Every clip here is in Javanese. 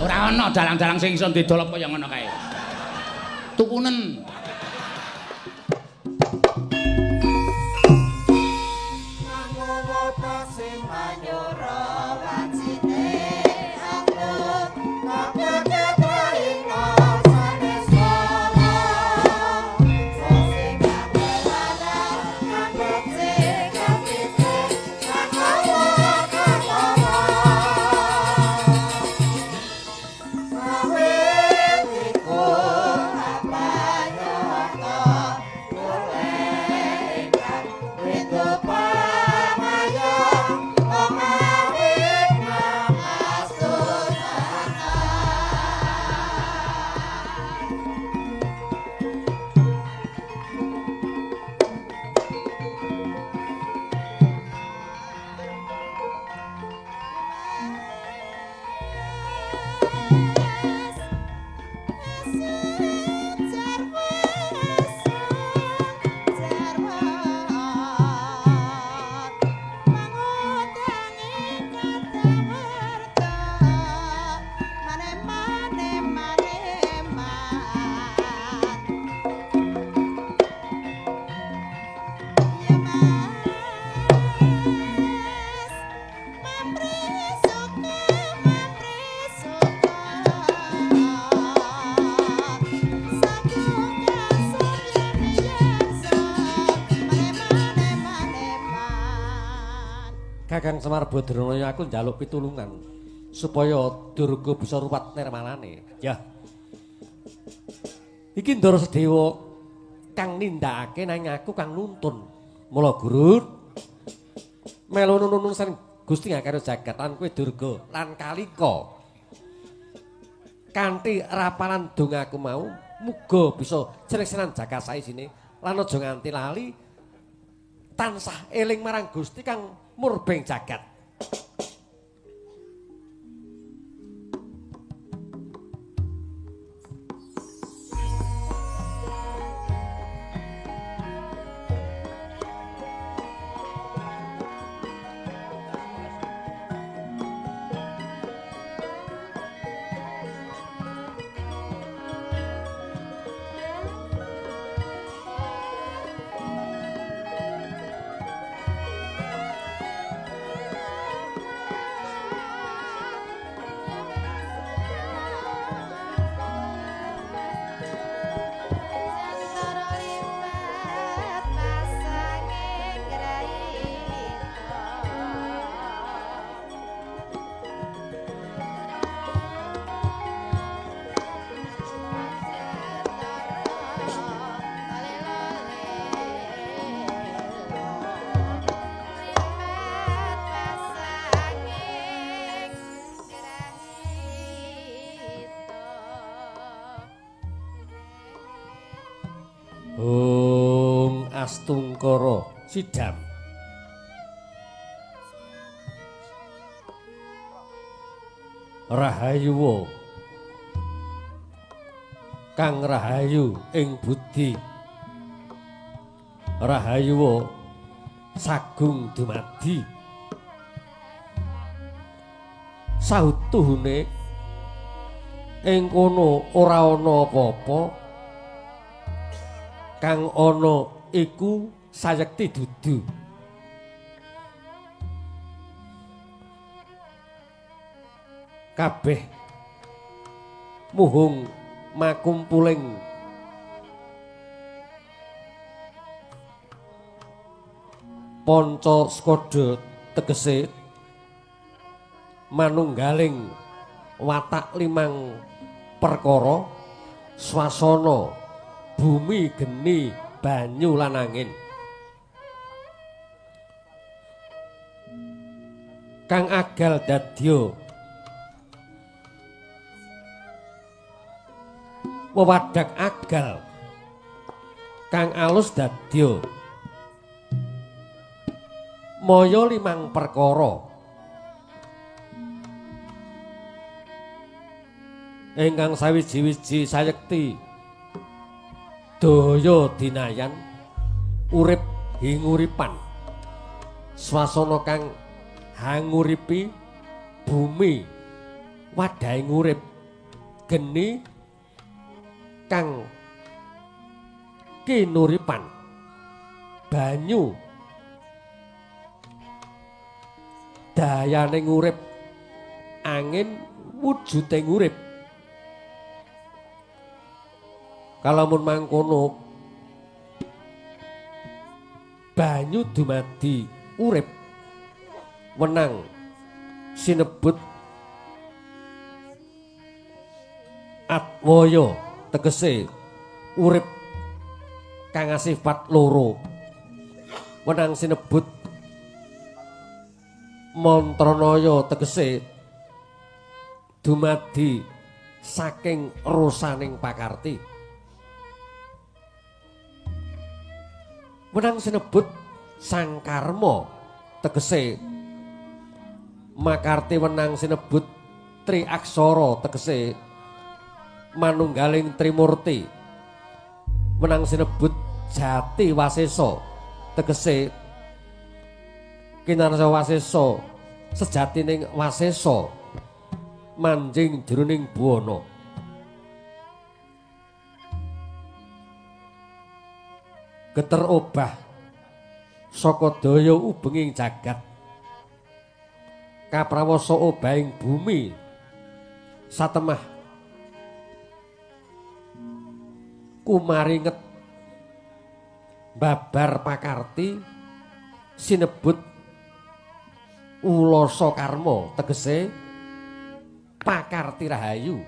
Ora ana dalang-dalang sing iso didol apa ya ngono kae. Tukunen. Kakang Semar Badranaya aku njaluk pitulungan supaya Durga bisa ruwat nirmalane. Ya. Iki Ndara Sedewa kang nindakake nanging aku kang nuntun. Mula guru melu nunun saring Gusti Ngakarya jagat lan kowe Durga lan Kalika. Kanthi rapalan dongaku mau muga bisa creksenan jagat saisine lan aja nganti lali tansah eling marang Gusti kang murbeng jagat. Astungkara sidam. Rahayuwa kang rahayu ing budi, rahayuwa sagung dumadi. Sautuhune ing kono ora ana apa-apa, kang ana iku sayekti dudu. Kabeh muhung makumpuling panca skada tegese manunggaling watak limang perkara swasana bumi geni banyu lan angin. Kang agal dadya wewadak agal, kang alus dadya maya limang perkara. Ingkang sawiji-wiji sayekti daya dinayan urip hinguripan swasana kang hanguripi bumi wadhahe ngurip Geni kang kinuripan banyu dayane urip angin wujuding urip. Kalamun mangkono banyu dumadi urip wenang sinebut adwaya tegese urip kang asifat loro, wenang sinebut mantranaya tegese dumadi saking rosaning pakarti, wenang sinebut sangkarma tegese makarti, wenang sinebut triaksara tegese manunggaling trimurti, wenang sinebut jati wasesa tegese kinarsa wasesa sejatining wasesa manjing jroning buwana. Geter obah saka daya ubenging jagat kaprawasa obahing bumi satemah kumaringet babar pakarti sinebut ulasa karma tegese pakarti rahayu.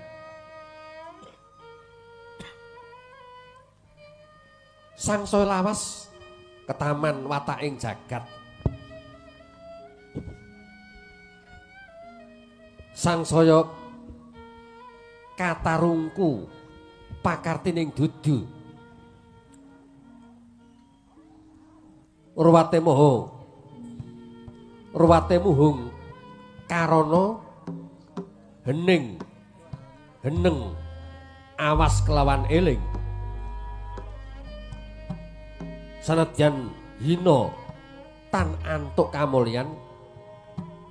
Sangsaya lawas ketaman wataking jagat, sangsaya katarungku pakartining dudu ruwate moho ruwate muhung karana hening heneng awas kelawan eling sanadyan hina tan antuk kamulyan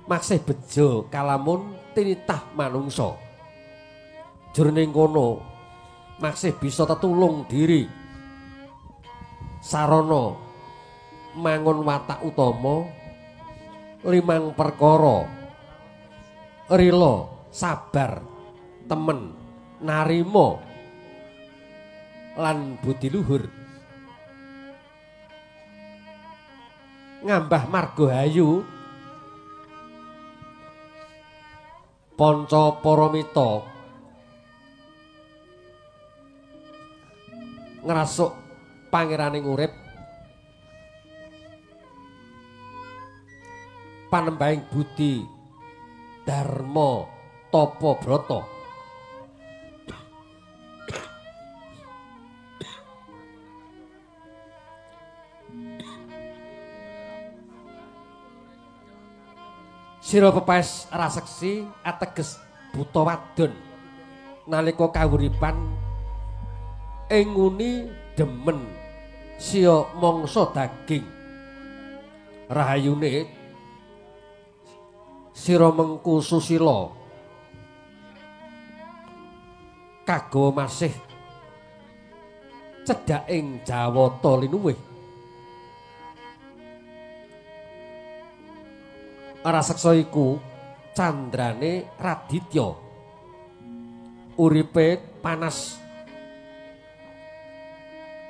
maksih bejo kalamun tinitah manungsa. Jroning kono maksih bisa tetulung diri sarana mangun watak utama limang perkara: rila, sabar, temen, narima lan budi luhur. Ngambah marga hayu panca paramita ngrasuk pangeraning urip panembahing budi dharma tapa brata. Sira pepaes raseksi ateges buta wadon nalika kawuripan ing nguni demen siya mangsa daging. Rahayune sira mengku susila kagawa masih cedhak ing Jawata linuwih. Raseksa iku candrane Raditya, uripe panas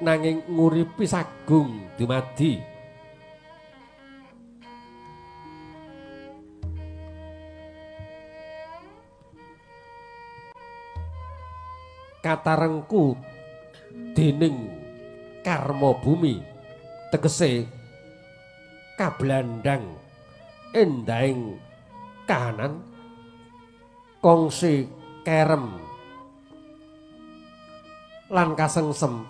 nanging nguripi sagung dumadi. Katarengku dening karma bumi tegese kablandang endahing kahanan kongsi kerem lan kasengsem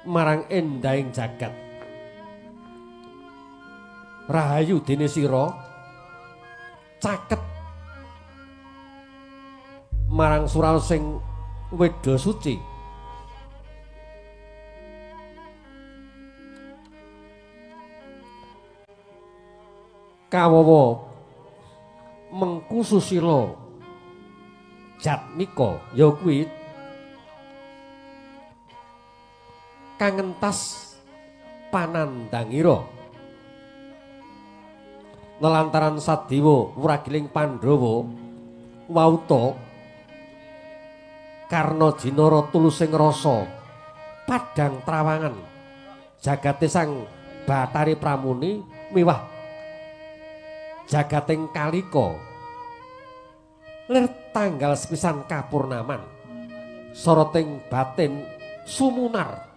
marang endahing jagat. Rahayu dene sira caket marang sural sing weda suci. Kawawa mengku susila Jatmika ya kuwi kang ngentas panandangira nelantaran Sadewa wragiling Pandhawa wauta Karna Jinara tulusing rasa padhang trawangan jagate Sang Bathari Pramuni miwah jagating Kalika lir tanggal sepisan kapurnaman soroting batin sumunar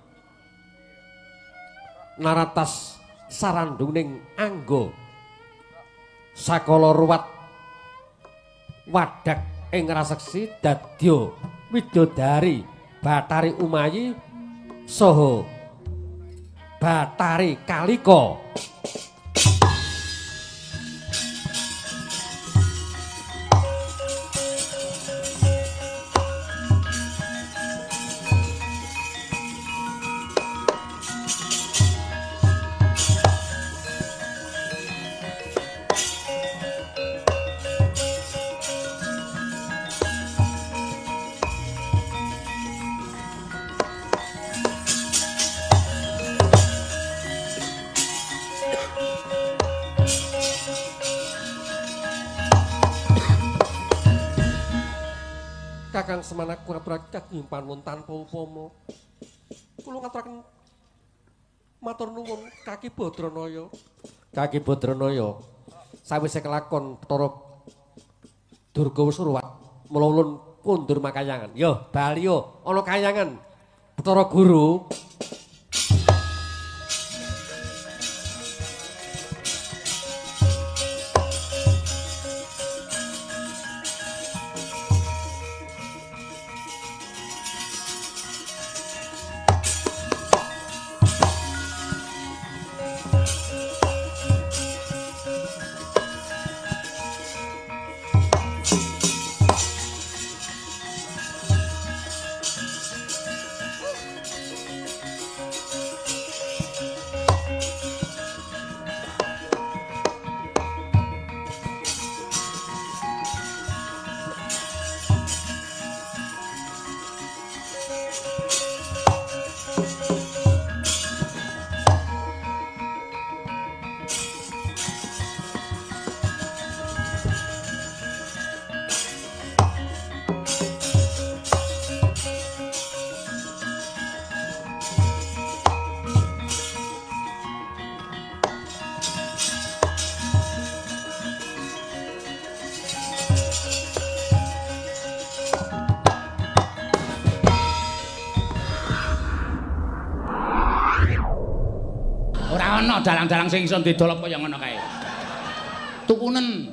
naratas sarandhuning angga sakala ruwat wadak ing raseksi dadya widodari Bathari Umayi saha Bathari Kalika. Kakang Semana kuraturaken kagungan panuwun tanpa upama. Kula ngaturaken matur nuwun Kaki Badranaya. Kaki Badranaya sawise kelakon Bathara Durga wis ruwat, mula ulun kundur makayangan. Yo bali yo ana kayangan Bathara Guru. Ora ana dalang-dalang sing iso didol apa ya ngono kae. Tukunen.